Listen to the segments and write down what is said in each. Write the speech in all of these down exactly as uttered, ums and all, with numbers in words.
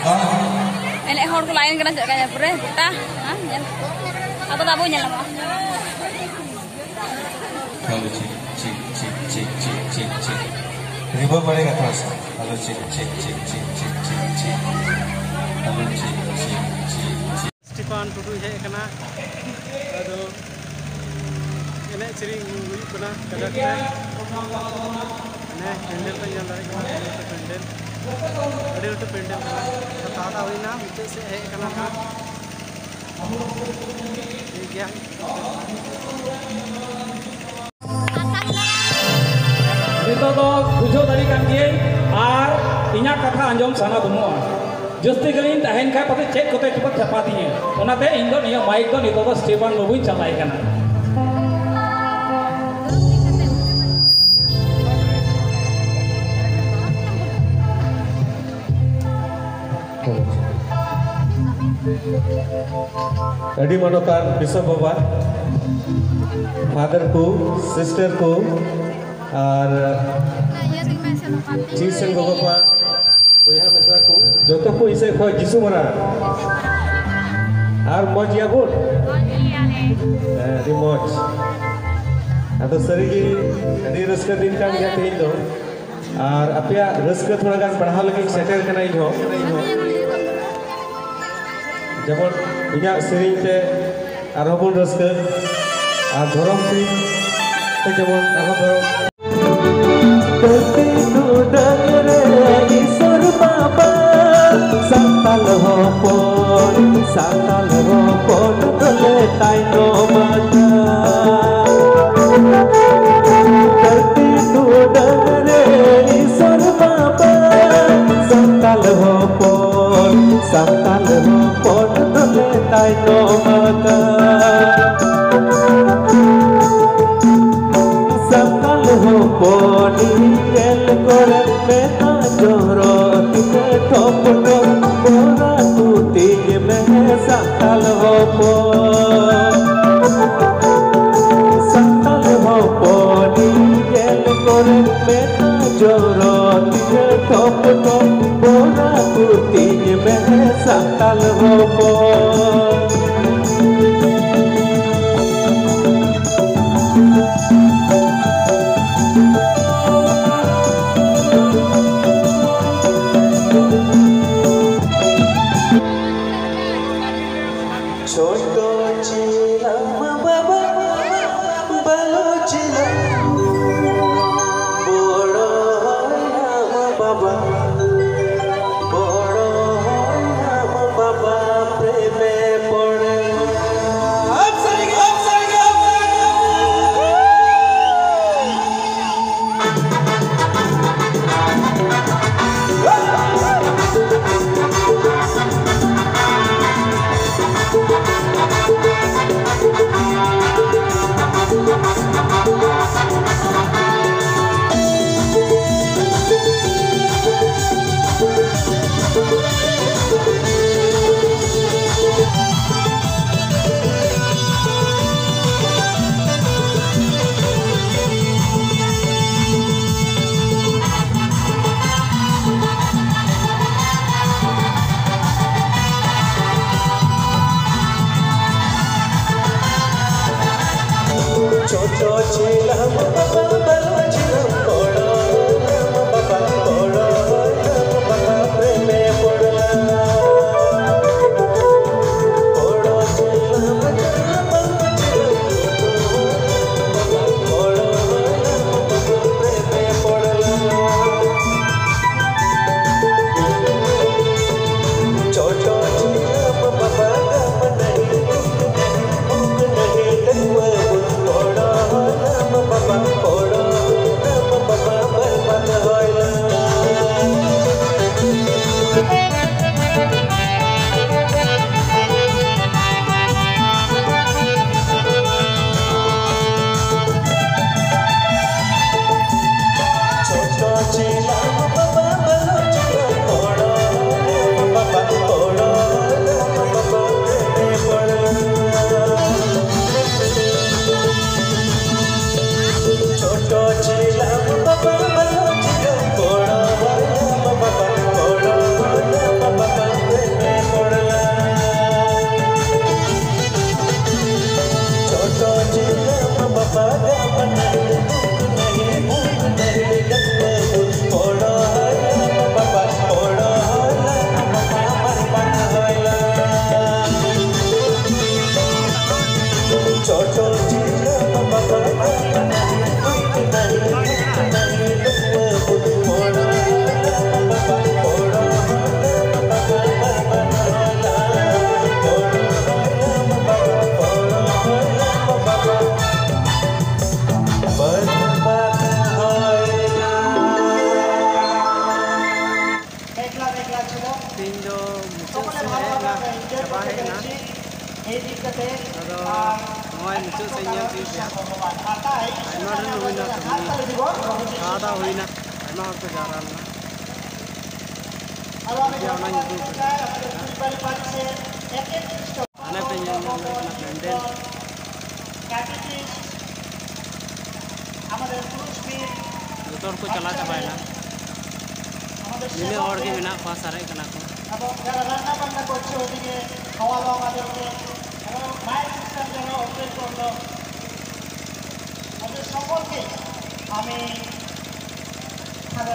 ᱮᱱᱮᱡ ᱦᱚᱲ ᱠᱚ ᱞᱟᱭᱤᱱ ᱠᱟᱱᱟ, ᱪᱮᱫ ᱞᱮᱠᱟ ᱧᱮᱞ ᱯᱩᱨᱟᱹ ᱜᱚᱴᱟ᱾ ᱦᱮᱸ, ᱧᱮᱞ᱾ ᱟᱵᱚ ᱫᱚ ᱟᱵᱚ ᱧᱮᱞ ᱧᱟᱢᱚᱜᱼᱟ᱾ Hello, check, check, check, check, check, check, check. ᱨᱤᱵᱷᱟᱨᱵ ᱵᱟᱲᱟᱭ ᱠᱟᱛᱷᱟ ᱥᱮ? Hello, check, check, check, check, check, check, check. Hello, check, check, check, check. Stephen ᱴᱩᱰᱩᱭ ᱦᱮᱡ ᱟᱠᱟᱱᱟ᱾ ᱟᱫᱚ ᱮᱱᱮᱡ ᱥᱮᱨᱮᱧ ᱦᱩᱭᱩᱜ ᱠᱟᱱᱟ ᱠᱟᱡᱟᱠ ᱛᱮ᱾ ᱦᱟᱱᱮ ᱯᱮᱱᱰᱮᱞ ᱯᱮ ᱧᱮᱞ ᱫᱟᱲᱮᱭᱟᱜ ᱠᱟᱱᱟ, ᱟᱹᱰᱤ ᱞᱟᱹᱴᱩ ᱯᱮᱱᱰᱮᱞ, ᱟᱹᱰᱤ ᱞᱟᱹᱴᱩ ᱯᱮᱱᱰᱮᱞ ᱠᱟᱱᱟ᱾ ᱦᱟᱛᱟᱣ ᱦᱩᱭᱱᱟ, ᱢᱩᱪᱟᱹᱫ ᱥᱮᱫ ᱦᱮᱡ ᱟᱠᱟᱱᱟ ᱦᱟᱸᱜ᱾ ᱴᱷᱤᱠ ᱜᱮᱭᱟ᱾ ᱱᱤᱛᱚᱜ ᱫᱚ ᱵᱩᱡᱷᱟᱹᱣ ᱫᱟᱲᱮ ᱠᱟᱱ ᱜᱤᱭᱟᱹᱧ, ᱟᱨ ᱤᱧᱟᱹᱜ ᱠᱟᱛᱷᱟ ᱟᱸᱡᱚᱢ ᱥᱟᱱᱟ ᱵᱟᱹᱱᱩᱜᱼᱟ᱾ ᱡᱟᱹᱥᱛᱤ ᱜᱷᱟᱹᱲᱤᱡ ᱤᱧ ᱛᱟᱦᱮᱱ ᱠᱷᱟᱡ ᱯᱟᱥᱮᱡ ᱪᱮᱫ ᱠᱚᱛᱮ ᱪᱚᱠᱚ ᱪᱟᱯᱟᱫᱤᱧᱟ᱾ ᱚᱱᱟᱛᱮ ᱤᱧ ᱫᱚ ᱱᱤᱭᱟᱹ ᱢᱟᱭᱤᱠ ᱫᱚ ᱱᱤᱛᱚᱜ ᱫᱚ ᱥᱴᱤᱯᱷᱟᱱ ᱵᱟᱹᱵᱩᱧ ᱪᱟᱞᱟᱭ ᱠᱟᱱᱟ᱾ ᱟᱹᱰᱤ ᱢᱟᱱᱚᱛᱟᱱ ᱵᱤᱥᱚᱯ ᱵᱟᱵᱟ, ᱯᱷᱟᱫᱟᱨ ᱠᱚ, ᱥᱤᱥᱴᱟᱨ ᱠᱚ, ᱟᱨ ᱪᱤᱥ ᱨᱮᱱ ᱜᱚᱜᱚ ᱠᱚᱣᱟᱜ ᱵᱚᱭᱦᱟ ᱢᱤᱥᱨᱟ ᱠᱚ, ᱡᱚᱛᱚ ᱠᱚ ᱤᱧ ᱥᱮᱫ ᱠᱷᱚᱱ ᱡᱤᱥᱩ ᱢᱟᱨᱟᱝ᱾ ᱟᱨ ᱢᱚᱡᱽ ᱜᱮᱭᱟᱵᱚᱱ? ᱦᱮᱸ, ᱟᱹᱰᱤ ᱢᱚᱡᱽ᱾ ᱟᱫᱚ ᱥᱟᱹᱨᱤᱜᱮ ᱟᱹᱰᱤ ᱨᱟᱹᱥᱠᱟᱹ ᱫᱤᱱ ᱠᱟᱱ ᱜᱮᱭᱟ ᱛᱮᱦᱮᱧ ᱫᱚ᱾ ᱟᱨ ᱟᱯᱮᱭᱟᱜ ᱨᱟᱹᱥᱠᱟᱹ ᱛᱷᱚᱲᱟ ᱜᱟᱱ ᱵᱟᱲᱦᱟᱣ ᱞᱟᱹᱜᱤᱫ ᱥᱮᱴᱮᱨ ᱠᱟᱱᱟ ᱤᱧ ᱦᱚᱸ᱾ ᱡᱮᱢᱚᱱ ᱤᱧᱟᱹᱜ ᱥᱮᱨᱮᱧ ᱛᱮ ᱟᱨᱦᱚᱸ ᱵᱚᱱ ᱨᱟᱹᱥᱠᱟᱹ, ᱟᱨ ᱫᱷᱚᱨᱚᱢ ᱥᱮᱨᱮᱧ ᱛᱮ ᱡᱮᱢᱚᱱ ᱟᱨᱦᱚᱸ ᱫᱷᱚᱨᱚᱢ᱾ ᱫᱷᱟᱹᱨᱛᱤ ᱴᱩᱰᱟᱹᱝ ᱨᱮ ᱤᱥᱚᱨ ᱵᱟᱵᱟ, ᱥᱟᱱᱛᱟᱞ ᱦᱚᱯᱚᱱ, ᱥᱟᱱᱛᱟᱞ ᱦᱚᱯᱚᱱ ᱫᱚᱞᱮ ᱛᱟᱭᱱᱚᱢ ᱟᱠᱟᱱ᱾ ᱫᱷᱟᱹᱨᱛᱤ ᱴᱩᱰᱟᱹᱝ ᱨᱮ ᱤᱥᱚᱨ ᱵᱟᱵᱟ, ᱥᱟᱱᱛᱟᱞ ᱦᱚᱯᱚᱱ, ᱥᱟᱱᱛᱟᱞ ᱦᱚᱯᱚᱱ ᱫᱚᱞᱮ ᱛᱟᱭᱱᱚᱢ ᱟᱠᱟᱱ᱾ ᱥᱟᱱᱛᱟᱞ ᱦᱚᱯᱚᱱ ᱤᱧ ᱧᱮᱞ ᱠᱚᱨᱮ ᱢᱮᱫ ᱫᱟᱜ ᱡᱚᱨᱚ ᱛᱤᱧᱟᱹ ᱴᱚᱯ ᱴᱚᱯ, ᱵᱚᱨᱟ ᱠᱩᱴᱤᱧ ᱢᱮ ᱥᱟᱱᱛᱟᱞ ᱦᱚᱯᱚᱱ᱾ ᱥᱟᱱᱛᱟᱞ ᱦᱚᱯᱚᱱ ᱤᱧ ᱧᱮᱞ ᱠᱚᱨᱮ ᱢᱮᱫ ᱫᱟᱜ ᱡᱚᱨᱚ ᱛᱤᱧᱟᱹ ᱴᱚᱯ ᱴᱚᱯ, ᱚᱱᱟ ᱯᱩᱛᱤᱧ ᱢᱮ ᱥᱟᱱᱛᱟᱞ ᱦᱚᱯᱚᱱ᱾ ᱪᱷᱳᱴᱳ ᱪᱤᱞᱟᱢ ᱵᱟᱵᱟ, ᱵᱟᱞᱚ ᱪᱤᱞᱟᱢ, ᱵᱚᱲᱚ ᱦᱚᱭᱱᱟᱢ ᱵᱟᱵᱟ, ᱵᱚᱲᱚ ᱦᱚᱭᱱᱟᱢ ᱵᱟᱵᱟ, ᱯᱨᱮᱢᱮ ᱯᱚᱲᱮ᱾ ᱪᱷᱳᱴᱳ ᱪᱷᱤᱞᱟᱢ ᱵᱟᱵᱟ, ᱵᱟᱞᱟ ᱪᱷᱤᱞᱟᱢ ᱠᱚᱲᱟ, ᱵᱟᱵᱟ ᱠᱚᱲᱟ, ᱵᱟᱵᱟ ᱯᱨᱮᱢᱮ ᱯᱚᱲᱞᱟ᱾ ᱠᱚᱲᱟ ᱪᱷᱤᱞᱟᱢ ᱵᱟᱵᱟ, ᱵᱟᱞᱟ ᱪᱷᱤᱞᱟᱢ ᱠᱚᱲᱟ, ᱵᱟᱵᱟ ᱠᱚᱲᱟ, ᱵᱟᱵᱟ ᱯᱨᱮᱢᱮ ᱯᱚᱲᱞᱟ᱾ ᱪᱷᱳᱴᱳ ᱪᱷᱤᱞᱟᱢ ᱵᱟᱵᱟ, ᱜᱟᱢ ᱱᱟᱦᱤ ᱵᱩᱠ ᱱᱟᱦᱤ ᱰᱟᱹᱠᱩᱣᱟᱹ ᱵᱩᱱ ᱯᱚᱲᱚ ᱱᱟᱢ ᱵᱟᱵᱟ, ᱯᱚᱲᱚ ᱱᱟᱢ ᱵᱟᱵᱟ, ᱵᱟᱨᱵᱟᱫ ᱦᱚᱭ ᱞᱟ᱾ ᱪᱷᱳᱴᱳ ᱪᱷᱤᱞᱟᱢ ᱵᱟᱵᱟ, ᱵᱟᱞᱚ ᱪᱷᱤᱞᱟᱢ ᱯᱚᱲᱚ ᱱᱟᱢ ᱵᱟᱵᱟ, ᱯᱚᱲᱚ ᱱᱟᱢ ᱵᱟᱵᱟ, ᱯᱨᱮᱢᱮ ᱯᱚᱲᱞᱟ᱾ ᱪᱷᱳᱴᱳ ᱪᱷᱤᱞᱟᱢ ᱵᱟᱵᱟ, ᱵᱟᱞᱚ ᱪᱷᱤᱞᱟᱢ ᱯᱚᱲᱚ ᱱᱟᱢ ᱵᱟᱵᱟ, ᱯᱚᱲᱚ ᱢᱩᱪᱟᱹᱫ ᱥᱮᱫ ᱧᱮᱞ ᱛᱤᱭᱳᱜ ᱠᱮᱜᱼᱟ᱾ ᱟᱭᱢᱟ ᱰᱷᱮᱨ ᱦᱩᱭᱱᱟ ᱛᱚ, ᱠᱷᱟᱣᱟ ᱫᱟᱣᱟ ᱦᱩᱭᱱᱟ, ᱟᱭᱢᱟ ᱦᱚᱲ ᱠᱚ ᱡᱟᱣᱨᱟ ᱞᱮᱱᱟ᱾ ᱴᱷᱤᱠ ᱜᱮᱭᱟ, ᱚᱱᱟ ᱧᱩᱛᱩᱢ ᱛᱮ᱾ ᱦᱟᱱᱮ ᱯᱮ ᱧᱮᱞ ᱧᱟᱢ ᱫᱟᱲᱮᱭᱟᱜ ᱠᱟᱱᱟ ᱯᱮᱱᱰᱮᱞ᱾ ᱡᱚᱛᱚ ᱦᱚᱲ ᱠᱚ ᱪᱟᱞᱟᱣ ᱪᱟᱵᱟᱭᱮᱱᱟ᱾ ᱱᱤᱱᱟᱹᱜ ᱦᱚᱲ ᱜᱮ ᱢᱮᱱᱟᱜ ᱠᱚᱣᱟ, ᱥᱟᱨᱮᱡ ᱠᱟᱱᱟ ᱠᱚ᱾ এবং যারা রান্না বান্না করছে ওদিকে, খাওয়া দাওয়া আমাদেরকে, এবং মাইক সিস্টেম যারা অপারেট করলো, ওদের সকলকে আমি, স্যার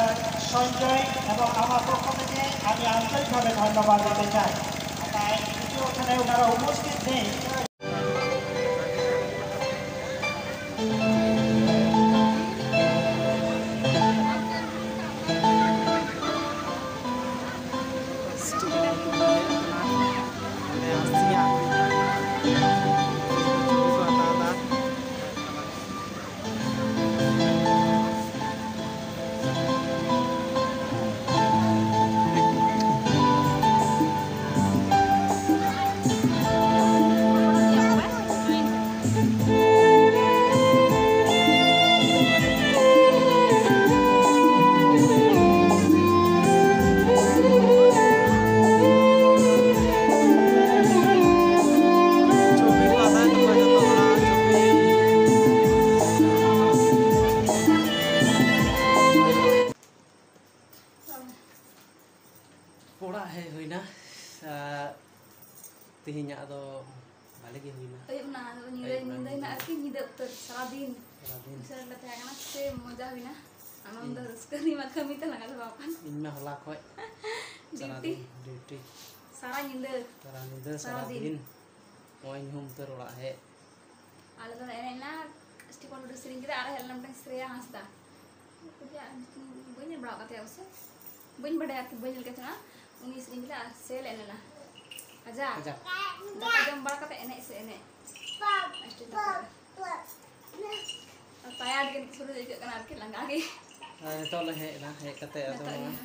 সঞ্জয় এবং আমার পক্ষ থেকে আমি আন্তরিকভাবে ধন্যবাদ দিতে চাই। তাই যদিও ওখানে ওনারা উপস্থিত নেই, ᱚᱲᱟᱜ ᱦᱮᱡ ᱦᱩᱭᱱᱟ᱾ ᱟᱨ ᱛᱮᱦᱮᱧᱟᱜ ᱫᱚ ᱵᱷᱟᱞᱮ ᱜᱮ ᱦᱩᱭᱱᱟ᱾ ᱟᱹᱭᱩᱵ ᱱᱟ, ᱟᱫᱚ ᱧᱤᱫᱟᱹ, ᱟᱹᱭᱩᱵ ᱱᱟ, ᱧᱤᱫᱟᱹᱭᱱᱟ ᱧᱤᱫᱟᱹ᱾ ᱟᱨᱠᱤ, ᱧᱤᱫᱟᱹ ᱩᱛᱟᱹᱨ, ᱥᱟᱨᱟᱫᱤᱱ᱾ ᱥᱟᱨᱟᱫᱤᱱ᱾ ᱢᱤᱫ ᱥᱮᱫ ᱨᱮᱞᱮ ᱛᱟᱦᱮᱸ ᱠᱟᱱᱟ, ᱥᱮ ᱢᱚᱡᱟ ᱦᱩᱭᱱᱟ, ᱟᱱᱚᱱᱫᱚ ᱦᱩᱸ᱾ ᱨᱟᱹᱥᱠᱟᱹ ᱨᱮᱢᱟ ᱠᱟᱹᱢᱤ ᱛᱮ ᱞᱟᱸᱜᱟ ᱪᱟᱵᱟᱣ ᱟᱠᱟᱱ᱾ ᱤᱧ ᱢᱟ ᱦᱚᱞᱟ ᱠᱷᱚᱡ ᱰᱤᱭᱩᱴᱤ᱾ ᱥᱟᱨᱟᱫᱤᱱ ᱰᱤᱭᱩᱴᱤ᱾ ᱥᱟᱨᱟ ᱧᱤᱫᱟᱹ᱾ ᱥᱟᱨᱟ ᱧᱤᱫᱟᱹ, ᱥᱟᱨᱟ ᱥᱟᱨᱟ ᱫᱤᱱ᱾ ᱫᱤᱱ᱾ ᱱᱚᱜᱼᱚᱭ ᱧᱩᱦᱩᱢ ᱩᱛᱟᱹᱨ ᱚᱲᱟᱜ ᱦᱮᱡ᱾ ᱟᱞᱮ ᱫᱚᱞᱮ ᱮᱱᱮᱡ ᱮᱱᱟ, ᱥᱴᱤᱯᱷᱟᱱ ᱴᱩᱰᱩ ᱥᱮᱨᱮᱧ ᱠᱮᱫᱟ, ᱟᱨ ᱦᱮᱡ ᱞᱮᱱᱟ ᱢᱤᱫᱴᱟᱝ ᱥᱨᱮᱭᱟ ᱦᱟᱸᱥᱫᱟ᱾ ᱠᱩᱲᱤᱭᱟᱜ ᱧᱩᱛᱩᱢ ᱵᱟᱹᱧ ᱧᱮᱞ ᱵᱟᱲᱟ ᱟᱠᱟᱫ ᱛᱟᱭᱟ ᱚᱵᱚᱥᱥᱚ, ᱵᱟᱹᱧ ᱵᱟᱰᱟᱭᱟ ᱟᱨᱠᱤ, ᱵᱟᱹᱧ ᱧᱮᱞ ᱠᱟᱫ ᱛᱟᱦᱮᱱᱟ᱾ ᱩᱱᱤ ᱥᱮᱨᱮᱧ ᱠᱮᱫᱟ ᱟᱨ ᱥᱮ ᱞᱮ ᱮᱱᱮᱡ ᱮᱱᱟ᱾ ᱠᱟᱡᱟᱠ᱾ ᱠᱟᱡᱟᱠ᱾ ᱫᱟᱠᱟ ᱡᱚᱢ ᱵᱟᱲᱟ ᱠᱟᱛᱮ ᱮᱱᱮᱡ ᱥᱮ ᱮᱱᱮᱡ᱾ ᱟᱨ ᱴᱟᱭᱟᱨᱰ ᱜᱮ ᱱᱤᱛᱚᱜ ᱥᱩᱨ ᱨᱮ ᱟᱹᱭᱠᱟᱹᱜ ᱠᱟᱱᱟ ᱟᱨᱠᱤ, ᱞᱟᱸᱜᱟ ᱜᱮ᱾ ᱟᱨ ᱱᱤᱛᱚᱜ ᱞᱮ ᱦᱮᱡ ᱮᱱᱟ, ᱦᱮᱡ ᱠᱟᱛᱮ ᱟᱫᱚ ᱱᱤᱛᱚᱜ ᱱᱚᱣᱟ ᱤᱧ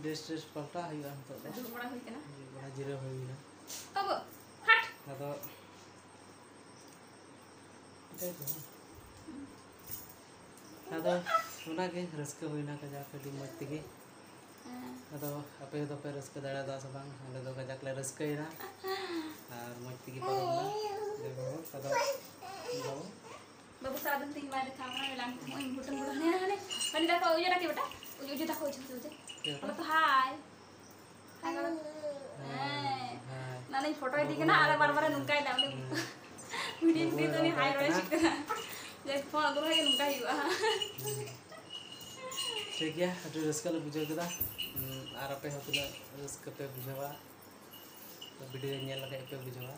ᱰᱨᱮᱥ ᱴᱨᱮᱥ ᱯᱟᱞᱴᱟᱣ ᱦᱩᱭᱩᱜᱼᱟ ᱱᱤᱛᱚᱜ ᱫᱚ᱾ ᱫᱩᱲᱩᱵ ᱵᱟᱲᱟ ᱦᱩᱭ ᱠᱟᱱᱟ᱾ ᱫᱩᱲᱩᱵ ᱵᱟᱲᱟ ᱡᱤᱨᱟᱹᱣ ᱦᱩᱭ ᱮᱱᱟ᱾ ᱵᱟᱹᱵᱩ, ᱦᱟᱴ! ᱟᱫᱚ ᱟᱫᱚ ᱚᱱᱟᱜᱮ ᱨᱟᱹᱥᱠᱟᱹ ᱦᱩᱭᱱᱟ ᱠᱟᱡᱟᱠ, ᱟᱹᱰᱤ ᱢᱚᱡᱽ ᱛᱮᱜᱮ᱾ ᱦᱮᱸ᱾ ᱟᱫᱚ ᱟᱯᱮ ᱫᱚᱯᱮ ᱨᱟᱹᱥᱠᱟᱹ ᱫᱟᱲᱮᱭᱟᱫᱟ ᱥᱮ ᱵᱟᱝ? ᱟᱞᱮ ᱫᱚ ᱠᱟᱡᱟᱠ ᱞᱮ ᱨᱟᱹᱥᱠᱟᱹᱭᱮᱱᱟ ᱟᱨ ᱢᱚᱡᱽ ᱛᱮᱜᱮ ᱯᱟᱨᱚᱢ ᱮᱱᱟ᱾ ᱡᱟᱭᱦᱳᱠ, ᱟᱫᱚ ᱵᱟᱹᱵᱩ᱾ ᱵᱟᱹᱵᱩ ᱥᱟᱨᱟ ᱫᱤᱱ ᱛᱤᱧ ᱢᱟᱨ ᱠᱷᱟᱣᱟ ᱠᱟᱱᱟ, ᱞᱟᱝ ᱛᱮ ᱦᱚᱸᱜᱼᱚᱭ ᱜᱷᱩᱴᱩᱝ ᱜᱷᱩᱴᱩᱝ ᱦᱟᱱᱮ ᱦᱟᱱᱮ ᱦᱟᱱᱮ ᱫᱟᱠᱟ ᱚᱡᱚᱜ ᱫᱟᱠᱟ ᱵᱮᱴᱟ, ᱚᱡᱚᱜ ᱚᱡᱚᱜ ᱫᱟᱠᱟ ᱚᱡᱚᱜ ᱚᱡᱚᱜ ᱚᱡᱚᱜ᱾ ᱪᱮᱫ ᱵᱮᱴᱟ? ᱚᱱᱟ ᱛᱚ ᱦᱟᱭ᱾ ᱦᱮᱸ᱾ ᱦᱮᱸ᱾ ᱱᱟᱱᱟᱧ ᱯᱷᱳᱴᱳᱭ ᱤᱫᱤ ᱠᱟᱱᱟ ᱟᱨ ᱵᱟᱨ ᱵᱟᱨᱮ ᱱᱚᱝᱠᱟᱭ ᱫᱟ, ᱩᱱᱤ ᱦᱮᱸ᱾ ᱵᱷᱤᱰᱤᱭᱳ ᱵᱷᱤᱰᱤᱭᱳ ᱫᱚ ᱩᱱᱤ ᱦᱟᱭ ᱨᱚᱲᱮ ᱪᱮᱫ ᱠᱟᱱᱟ᱾ ᱡᱮ ᱯᱷᱳᱱ ᱟᱹᱜᱩ ᱨᱮᱦᱚᱸ ᱱᱚᱝᱠᱟ ᱦᱩᱭᱩᱜᱼᱟ᱾ ᱦᱩᱸ᱾ ᱴᱷᱤᱠ ᱜᱮᱭᱟ, ᱟᱹᱰᱤ ᱨᱟᱹᱥᱠᱟᱹ ᱞᱮ ᱵᱩᱡᱷᱟᱹᱣ ᱠᱮᱫᱟ᱾ ᱦᱩᱸ, ᱟᱨ ᱟᱯᱮ ᱦᱚᱸ ᱛᱤᱱᱟᱹᱜ ᱨᱟᱹᱥᱠᱟᱹ ᱯᱮ ᱵᱩᱡᱷᱟᱹᱣᱟ, ᱵᱷᱤᱰᱤᱭᱳ ᱧᱮᱞ ᱞᱮᱠᱷᱟᱡ ᱯᱮ ᱵᱩᱡᱷᱟᱹᱣᱟ᱾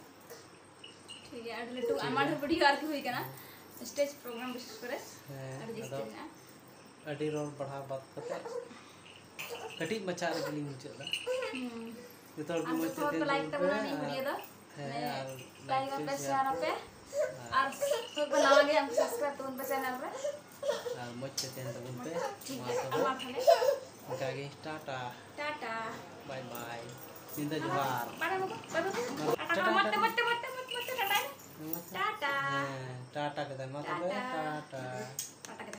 ᱴᱷᱤᱠ ᱜᱮᱭᱟ, ᱟᱹᱰᱤ ᱞᱟᱹᱴᱩ ᱴᱷᱤᱠ ᱟᱭᱢᱟ ᱜᱮᱭᱟ᱾ ᱰᱷᱮᱨ ᱵᱷᱤᱰᱤᱭᱳ ᱟᱨᱠᱤ ᱦᱩᱭ ᱠᱟᱱᱟ, ᱦᱮᱸ᱾ ᱥᱴᱮᱡᱽ ᱯᱨᱳᱜᱨᱟᱢ ᱵᱤᱥᱮᱥ ᱠᱚᱨᱮ ᱦᱮᱸ, ᱟᱹᱰᱤ ᱡᱟᱹᱥᱛᱤ ᱟᱫᱚ ᱢᱮᱱᱟᱜᱼᱟ᱾ ᱟᱹᱰᱤ ᱨᱚᱲ ᱵᱟᱲᱦᱟᱣ ᱵᱟᱫ ᱠᱟᱛᱮ ᱠᱟᱹᱴᱤᱡ ᱢᱟᱪᱷᱟ ᱨᱮᱜᱮ ᱞᱤᱧ ᱢᱩᱪᱟᱹᱫ ᱮᱫᱟ᱾ ᱦᱩᱸ᱾ ᱡᱚᱛᱚ ᱦᱚᱲ ᱜᱮ ᱟᱨ ᱢᱚᱡᱽ ᱡᱚᱛᱚ ᱛᱮ ᱦᱚᱲ ᱯᱮ ᱛᱟᱦᱮᱱ ᱞᱟᱭᱤᱠ ᱛᱟᱵᱚᱱ ᱛᱟᱵᱚᱱᱟ ᱯᱮ ᱱᱤᱭᱟᱹ ᱟᱨ ᱵᱷᱤᱰᱤᱭᱳ ᱫᱚ᱾ ᱦᱮᱸ, ᱢᱟᱱᱮ, ᱟᱨ ᱞᱟᱭᱤᱠ ᱞᱟᱭᱤᱠ ᱯᱮ, ᱟᱯᱮ, ᱥᱮᱭᱟᱨ ᱥᱮᱭᱟᱨ ᱟᱯᱮ᱾ ᱟᱯᱮ᱾ ᱟᱨ ᱟᱨ ᱚᱠᱚᱭ ᱠᱚ ᱱᱟᱣᱟ ᱜᱮᱭᱟ, ᱩᱱᱠᱩ ᱥᱟᱵᱥᱠᱨᱟᱭᱤᱵ ᱛᱟᱵᱚᱱ ᱯᱮ ᱪᱮᱱᱮᱞ ᱨᱮ᱾ ᱟᱨ ᱢᱚᱡᱽ ᱛᱮ ᱛᱟᱦᱮᱱ ᱛᱟᱵᱚᱱ ᱯᱮ᱾ ᱴᱷᱤᱠ ᱢᱟ ᱜᱮᱭᱟ, ᱛᱚᱵᱮ ᱢᱟ ᱛᱟᱦᱞᱮ᱾ ᱚᱱᱠᱟ ᱜᱮ, ᱴᱟᱴᱟ᱾ ᱴᱟᱴᱟ᱾ ᱵᱟᱭ ᱵᱟᱭ᱾ ᱧᱤᱫᱟᱹ ᱡᱚᱦᱟᱨ᱾ ᱵᱟᱲᱟ ᱵᱟᱵᱩ, ᱵᱟᱵᱩ᱾ ᱢᱟ, ᱴᱟᱴᱟ, ᱴᱟᱴᱟ, ᱢᱚᱡᱽ ᱛᱮ, ᱴᱟᱴᱟ᱾ ᱢᱚᱡᱽ ᱛᱮ, ᱢᱚᱡᱽ ᱛᱮ, ᱢᱚᱡᱽ ᱛᱮ, ᱴᱟᱴᱟ᱾ ᱦᱮᱸ, ᱴᱟᱴᱟ ᱠᱮᱫᱟᱭ᱾ ᱢᱟ ᱛᱚᱵᱮ, ᱴᱟᱴᱟ᱾ ᱴᱟᱴᱟ᱾ ᱴᱟᱴᱟ ᱠᱮᱫᱟᱭ᱾